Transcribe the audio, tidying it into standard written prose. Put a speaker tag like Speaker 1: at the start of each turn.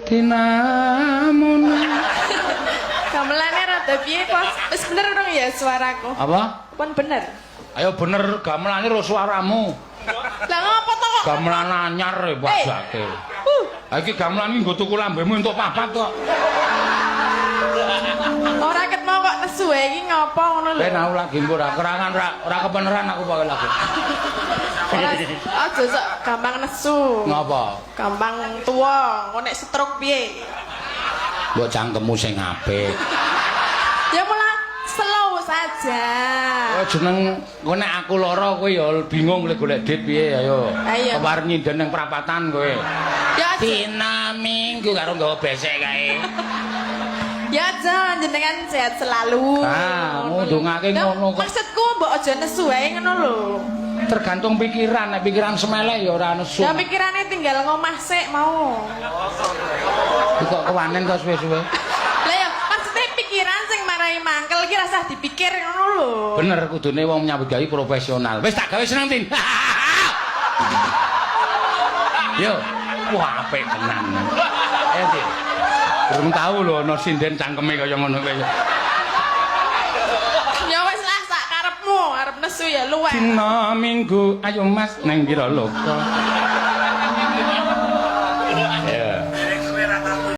Speaker 1: Dinamun.
Speaker 2: Gamelane rada piye, Pos? Wis bener dong ya suaraku?
Speaker 1: Apa?
Speaker 2: Pun bener.
Speaker 1: Ayo bener gamelane ro suaramu.
Speaker 2: Lah ngopo to kok?
Speaker 1: Gamelan anyar e wajake. Ha iki gamelan iki nggo tuku lambemu entuk papat kok.
Speaker 2: Ora ket mau kok nesu wae iki ngopo ngono lho.
Speaker 1: Ben aku lagi mbok ora kerangan ora ora kebeneran aku pokoke lagi.
Speaker 2: Ora aja sok gampang nesu.
Speaker 1: Ngopo?
Speaker 2: Gampang tuwa, engko nek stroke piye?
Speaker 1: Mbok cangkemmu sing apik.
Speaker 2: Ya malah slow saja.
Speaker 1: Oh jeneng engko nek aku lara kowe ya bingung lek golek dit piye ayo.
Speaker 2: Ayo.
Speaker 1: Kepar nyinden ning prapatan kowe.
Speaker 2: Ya aja,
Speaker 1: Dina Minggu karo nggawa besek kae.
Speaker 2: ya aja jenengan sehat selalu.
Speaker 1: Ah, ngundungake
Speaker 2: Lah,
Speaker 1: ngono kok.
Speaker 2: Maksudku mbok aja nesu wae ngono lho.
Speaker 1: Tergantung pikiran, nek pikiran semelek ya ora nesu.
Speaker 2: Lah pikirane tinggal ngomah sik mau.
Speaker 1: Iki kok kewanen to suwe-suwe.
Speaker 2: Lah ya maksudnya pikiran sing marai mangkel iki rasah dipikir ngono lho.
Speaker 1: Bener kudune wong nyambut gawe profesional. Wis tak gawe seneng, Tin. Yo, wah apik tenan. Ayo, Tin. Durung tau lho ana sinden cangkeme kaya ngono kowe.
Speaker 2: Ya wis lah sak karepmu, arep nesu ya luweh.
Speaker 1: Dina Minggu ayo Mas nang Wiraloka.